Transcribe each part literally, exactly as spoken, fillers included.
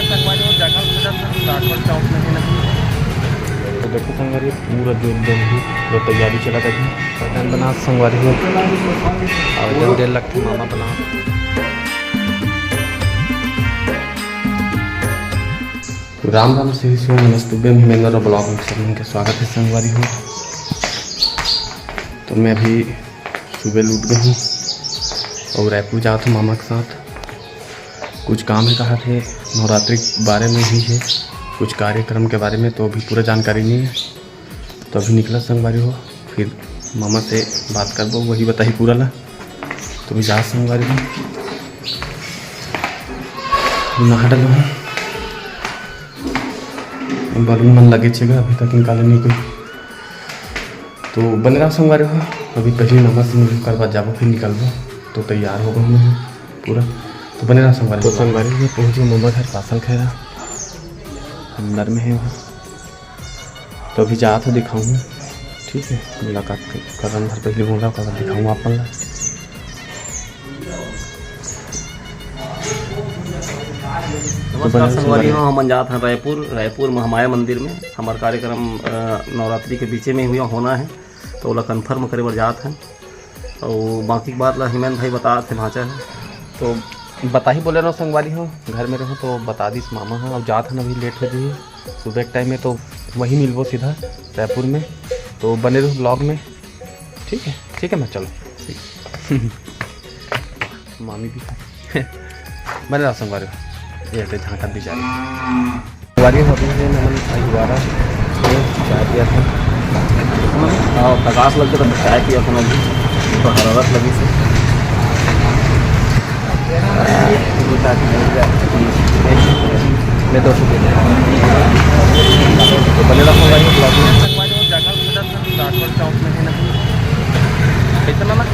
संगवारी हो, जगह खोजत हन, राठौर चौक में है ना। तो देखो संगवारी, पूरा जोर दम भी, जो तैयारी चलत हे, पता बना संगवारी हो, आवेदन दे लगथे मामा बना। राम राम, श्री शिव नमस्तुभ्यं, हिमेंद्र vlog में सब मन के स्वागत हे संगवारी हो। तो मैं अभी सुबह उठ गए हूँ और रायपुर जात हूँ मामा के साथ। कुछ काम हे, कहा थे नवरात्रि के बारे में ही है, कुछ कार्यक्रम के बारे में, तो अभी पूरा जानकारी नहीं है। तो अभी निकला संगवारी हो, फिर मामा से बात करबो, वही बताही पूरा ला। तो अभी जा संगवारी हो, नहा डलो हूँ। बलून मन लगे छेगा, अभी तक निकाले नहीं कोई। तो बने रहा संगवारी हो, अभी पहले मामा से मिल कर बाद जाबो, फिर निकलबो। तो तैयार हो गए हमें पूरा, तो बने रहा संगवारी तो हो। संगवारी में पहुँच गए मामा घर, पासल खैरा अंदर में है वो। तो अभी जात हो दिखाऊँ, ठीक है, मुलाकात करन भर पहले बोला, ओकर बाद दिखाऊँ आप मन ला। तो नमस्कार बने रहो संगवारी संगवारी। हो, हमन जात हन रायपुर। रायपुर महामाया मंदिर में हमार कार्यक्रम, अ, नवरात्रि के बीचे में हुआ होना है, तो ओला confirm करे बर जात हन। अउ बाकी के बात ला हिमेन भाई बतात हे, भांचा हे। तो बताही बोले रहो संगवारी हो, घर में रहो तो बता दिस मामा ह, अब जात हन, अभी late हो जाही। सुबह के time में तो वही मिलबो सीधा रायपुर में, तो बने रहो vlog में, ठीक है? ठीक है ना, चलो, ठीक। मामी भी बने रहो संगवारी हो, ये झांकत भी जा रही। संगवारी हो, अभी हमन अहिवारा में चाय पिया था। हाँ, प्रकाश लग के तो चाय पिया था ना अभी, तो हरारत लगी से। मैं तो तो बने रहा संगवारी हो vlog में। संगवारी हो, जगह उधर से राठौर चौक में है ना, इतना ना।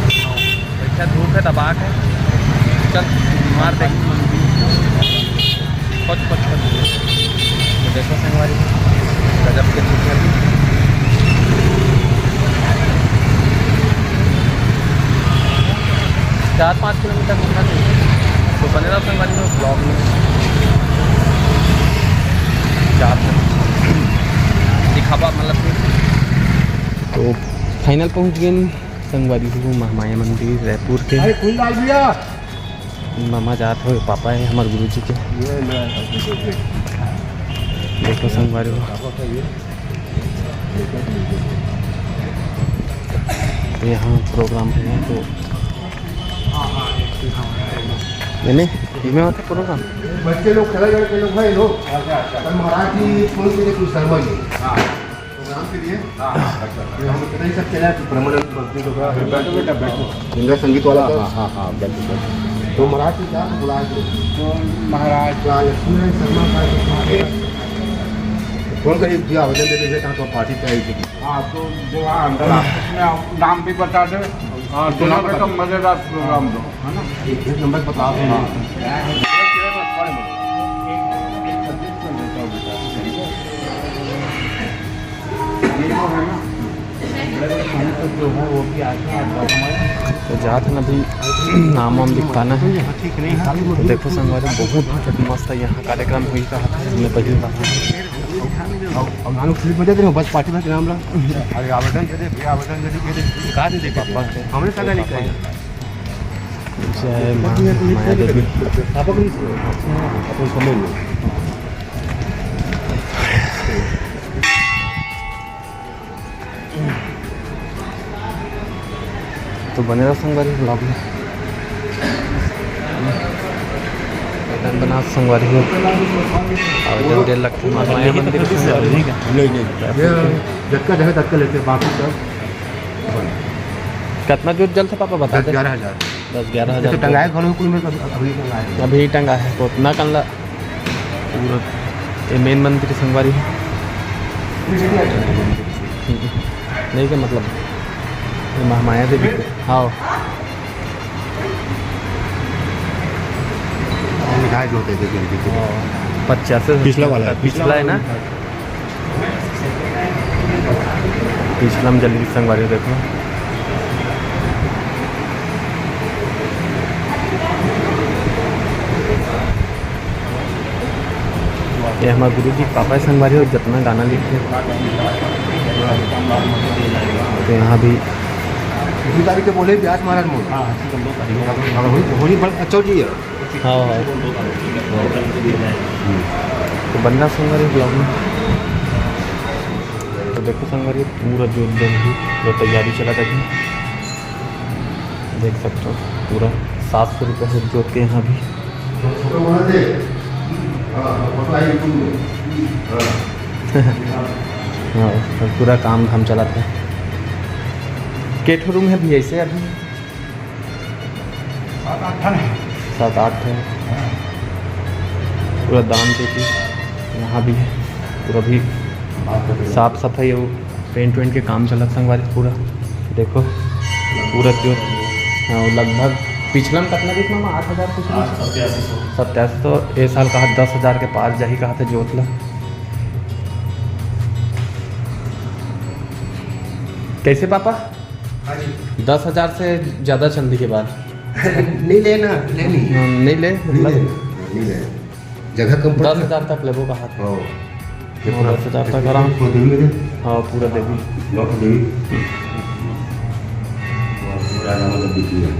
अच्छा, धूप है, दबा के चल मार दे। फट, फट, फट। तो देखो संगवारी, गजब के धूप है अभी। चार पाँच किलोमीटर घूमना चाहिए। तो बने रहो संगवारी लोग vlog में। चार दिखावा मतलब फिर। तो final पहुंच गए संगवारी हो, महामाया मंदिर रायपुर के। अरे, कोई लाल भैया। मामा जात हो, पापा है हमारे गुरु जी के। ये ले, देखो संगवारी हो, यहाँ program है तो नहीं, नहीं, इमे होता program। बच्चे लोग खेला जा रहे लोग भाई लोग। अच्छा, अच्छा। महाराज जी फोन के लिए कुछ शर्मा जी। प्रोग्राम के लिए? हाँ, हाँ, अच्छा, अच्छा। ये हम इतना ही सब चला कि परमानंद भक्ति होगा। बैठो बेटा, बैठो। इंद्र संगीत वाला हाँ, था। हाँ, हाँ, हाँ, बैठो, बैठो। तो महाराज को क्या बुलाए थे? तो महाराज हाँ, लक्ष्मी नारायण शर्मा का जो था। फोन करिए, दिया आवेदन दे दीजिए, कहाँ का पार्टी चाहिए थी। हाँ, तो जो वहाँ अंदर आप उसमें आप नाम भी बता दे। हाँ, तो दोनों नाम का बता दो। मजेदार प्रोग्राम दो, है ना? एक, एक नंबर बता दो। हाँ। तो जात हन अभी नाम वाम लिखवाना है। तो देखो संगवारी, बहुत मस्त यहाँ कार्यक्रम हुई कहा था, हमने पहली बार। अब, अब नानू clip में देते रहो, बस पार्टी में नाम ला। अरे आवेदन दे दे, भैया आवेदन दे दे, दे दे। कहा दे दे पापा? हमने सगा नहीं कहा। जय माँ माया देवी। पापा को नहीं सुना। अपन समझ लो। तो बने रहो संगवारी vlog में। बना संगवारी हो। और जब डेढ़ लाख माया मंदिर के संगवारी हो। नहीं, नहीं। ये जतका जगह ततका लेते, बाकी सब। कितना जोत जलथे पापा, बता दे। दस ग्यारह हजार। दस ग्यारह हजार ये तो टंगाए जोत। घरों कुल में अभी टंगाए। अभी टंगा है, तो उतना कन ला पूरा ये main मंदिर संगवारी है। नहीं, क्या मतलब, ये महामाया देवी के, हाँ। लिखाए जो होते थे, जो लिखे थे। हाँ, पचास से पिछला वाला है। पिछला है ना? पिछला में जल्दी संगवारी देखो। ये हमर गुरु जी पापा हे संगवारी हो, जतना गाना लिखे। तो यहाँ भी दू तारीख के बोले ब्यास महाराज मोर। हाँ, हाँ, ठीक है, दो तारीख। हाँ, होली, होली बड़ अच्छा जी है। हाँ, हाँ। दो तारीख, दो तारीख को भी है। तो बन रहा संगवारी vlog में। तो देखो संगवारी, पूरा जोत बन गई, जो तैयारी चला था। देख सकते हो, पूरा सात सौ रुपये से जोत के यहाँ भी। हाँ, और पूरा काम धाम चला था। के ठो रूम है भैया इसे अभी? सात आठ ठन है। पूरा दान पेटी यहाँ भी है, पूरा भी साफ सफाई हो। पेंट वेंट के काम चलत संगवारी पूरा। देखो पूरा जो, हाँ, लगभग पिछला में कितना दिस मामा? आठ हजार कुछ? हाँ, सत्तासी सौ। सत्तासी सौ। ए साल कहा दस हजार के पार जाही कहा थे जोत ला। कैसे पापा? हाँ जी। दस हजार से ज्यादा चल दी के बाद। नहीं लेना, लेनी। हाँ, नहीं ले, नहीं मतलब लेना, नहीं लेना। जगह कम पड़ता है। दस हजार तक लेबो कहा था। हाँ। ये हाँ, पूरा दस हजार तक आराम। पूरा देवी में दे। हाँ, पूरा देवी। नौ देवी। पूरा नाम तो बिकी है।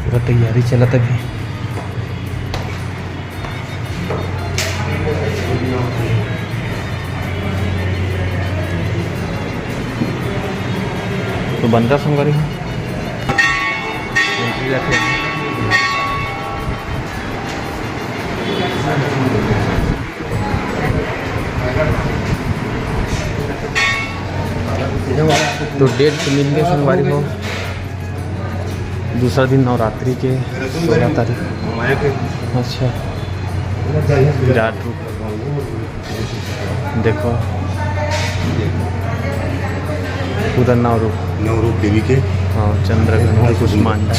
पूरा तैयारी चलत अभी। तो बन रहा संगवारी हो। तो डेट तो मिल गए संगवारी हो, दूसरा दिन नवरात्रि के सोलह तारीख। अच्छा, विराट रूप देखो, पूरा नौ रूप। नौ रूप देवी के। हाँ, चंद्रघन, कुष्मांडा।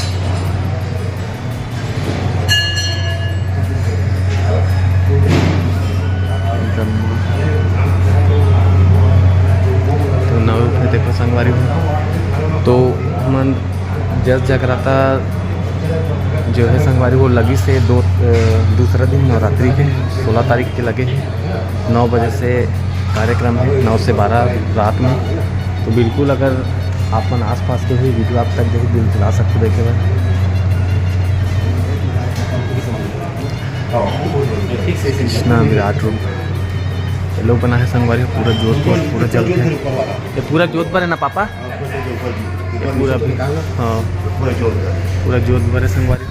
तो नौ रुपये देखो संगवारी हो। तो हमन जस जगराता जो है संगवारी, वो लगी से दो, अ, दूसरा दिन नवरात्रि के सोलह तारीख के लगे है, नौ बजे से कार्यक्रम है, नौ से बारह रात में। तो बिल्कुल अगर आप मन आसपास के भी वीडियो आप तक जही दिल दिला सकते देखे बर। कृष्णा विराट रूप ये लोग बना है संगवारी, पूरा जोत बर, पूरा जल के। ये पूरा जोत बर है ना पापा? ये पूरा, हाँ, पूरा जोत बर है संगवारी।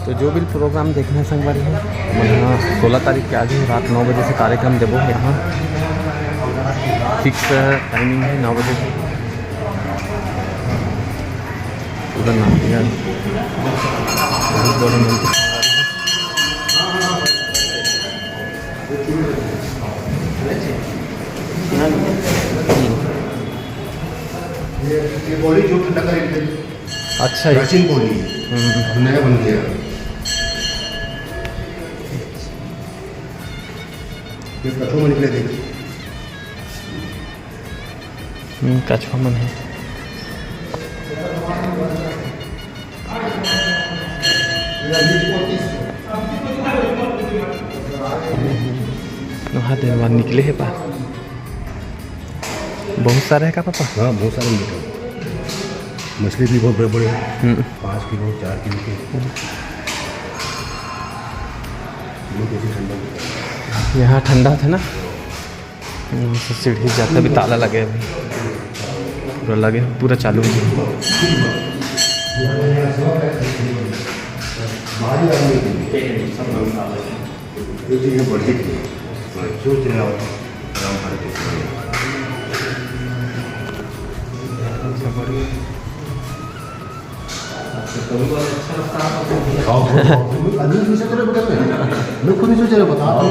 तो जो भी प्रोग्राम देखना है संगवारी हो, हमन यहाँ सोलह तारीख के आगे रात नौ बजे से कार्यक्रम देबो। यहाँ फिक्स टाइमिंग है नौ बजे से। पूरा नाम यार, बहुत बड़ा मंदिर। ये, ये बॉडी जो ठंडा करेंगे। अच्छा, ये प्राचीन बॉडी है। हम्म। अब नया बन गया। ये कठोर में निकले, देखिए। हम्म, कछुआ मन है। वहाँ दिन बाद निकले है पा। बहुत सारा है का पापा? हाँ, बहुत सारे निकले। मछली भी बहुत बड़े बड़े हैं। हम्म। पाँच किलो, चार किलो के। बहुत ऐसे ठंडा होता है। यहाँ ठंडा था ना, यहाँ से सीढ़ी जाता भी ताला लगे अभी। पूरा लगे, पूरा चालू है। अच्छा, बढ़िया। अच्छा, तो वो अच्छा लगता है आपको? हाँ, बहुत, बहुत। आदमी खुश होते हैं, बता दो।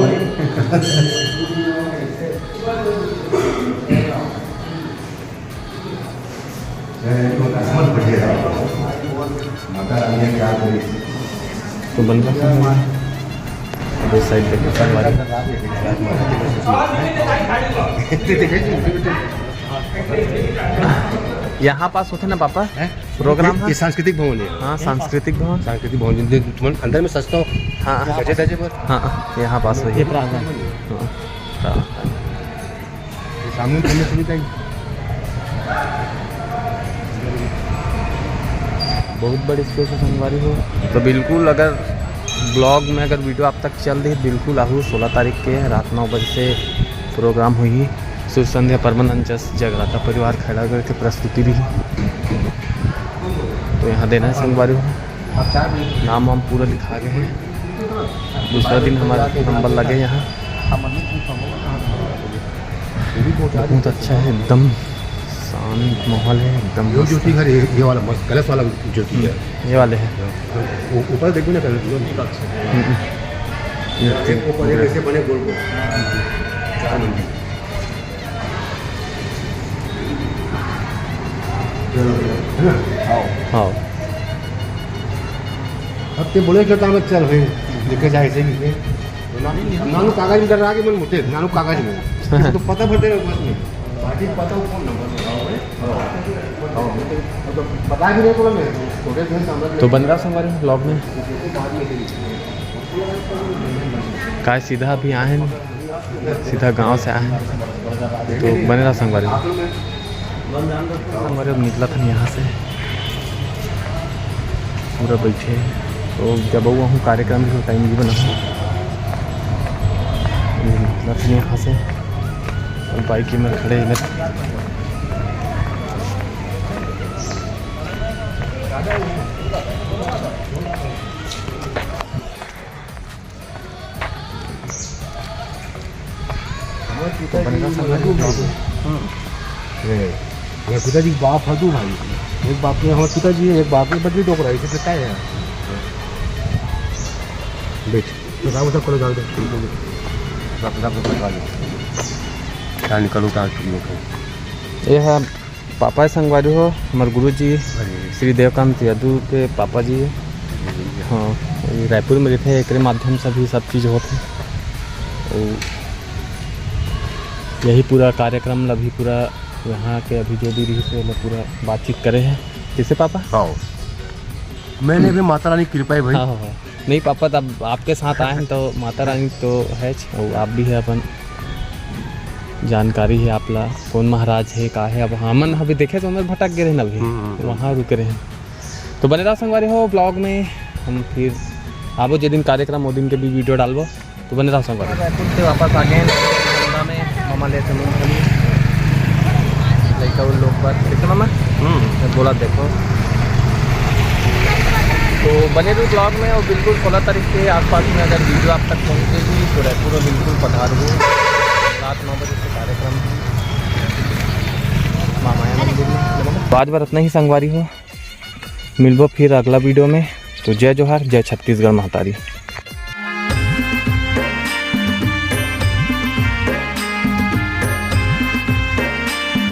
तो बन रहा है। अब इस साइड देखो, संगवारी। यहाँ पास होते ना पापा, हैं? प्रोग्राम ये, है? ये सांस्कृतिक भवन है। हाँ, सांस्कृतिक भवन। सांस्कृतिक भवन, जिन, जिन, तुम अंदर में सजता हो। हाँ। सजे धजे पर। हाँ, यहाँ पास हुई ये है। प्रांगण। हाँ, प्रांगण। ये सामने में चलने से नहीं कहीं। बहुत बड़ी स्पेस है संगवारी हो। तो बिल्कुल, अगर ब्लॉग में अगर वीडियो आप तक चल रही, बिल्कुल आहू। सोलह तारीख के रात नौ बजे से प्रोग्राम हुई। सुर संध्या परमानंद जस जगराता परिवार खैरागढ़ के प्रस्तुति रही। तो यहाँ देना है संगवारी हो। नाम वाम पूरा लिखा गए हैं। दूसरा दिन हमारा नंबर लगे यहाँ। बहुत अच्छा है, एकदम शांत माहौल है, एकदम ये मस्त। ज्योति घर, ये, ये वाला मस्त कलश वाला ज्योति है। ये वाले हैं। वो ऊपर देखो ना, कलश। हम्म। ये ऊपर एक ऐसे बने गोल गोल। चार मंजिल। है ना? हाँ। हाँ। अब ते बोले, "चल, तामत चल भाई, लेके जाए ऐसे ही है।" तो ना, नानू कागज में डरा के मन मुते, नानू कागज में। तो पता भरते रहो बस में। बाकी पता हो कौन नंबर लगाओ है। हाँ, हाँ। तो बता भी नहीं बोला मैं, छोटे थे, समझ तो बन रहा संगवारी ब्लॉग में। बाद में देंगे। काय सीधा अभी आए हैं। सीधा गांव से आए हैं, तो बने रहा संगवारी। संगवारी, अब निकला था यहाँ से, पूरा बैठे हैं। तो जब वो हूँ कार्यक्रम भी टाइम भी बना, निकला था यहाँ से। और बाइक में खड़े हैं इधर। हमारे पिताजी बनेगा संगवारी। हम्म। ए, हमारे पिताजी के बाप है दू भाई। एक बाप के हमारे पिताजी है, एक बाप के बदली टोक रहा है, इसे पता है। बैठ। तो काम सब करो, जाओ, जाओ। सब, सब, सब करो, जाओ। क्या निकलो, क्या छुट्टी हो? ये है पापा है संगवारी हो, हमारे गुरु जी, अरे। श्री देवकांत यदु के पापा जी है। हाँ, ये रायपुर में रहते हैं, एकरे माध्यम से भी सब चीज़ होते हैं। और यही पूरा कार्यक्रम ला भी पूरा यहाँ के अभी जो भी रही से मतलब पूरा बातचीत करे हैं। कैसे पापा? हाँ, मैंने भी माता रानी की कृपा है भाई। हाँ, हाँ, हाँ। नहीं पापा, तब आपके साथ आए हैं तो माता रानी तो है, और आप भी है अपन जानकारी है आप ला, कौन महाराज है, का है। अब हमन अभी देखे तो हमन भटक गए रहे ना अभी, हम्म, हम्म, हम्म। वहाँ रुके रहे। तो बने रहो संगवारी हो ब्लॉग में, हम फिर आबो जे दिन कार्यक्रम, वो दिन के भी वीडियो डालबो। तो बने रहो संगवारी। रायपुर से वापस आ गए हैं नालंदा में, मामा ले चलो खाली लड़का उन लोग पर, ठीक है मामा? हम्म। मैं बोला देखो, तो बने रहो ब्लॉग में। और बिल्कुल सोलह तारीख के आसपास में अगर वीडियो आप तक पहुँचेगी तो रायपुर में बिल्कुल पधार हो। रात नौ बजे से कार्यक्रम है मामाया मंदिर में। तो आज बार इतना ही संगवारी हो, मिलबो फिर अगला वीडियो में। तो जय जोहार, जय छत्तीसगढ़ महतारी।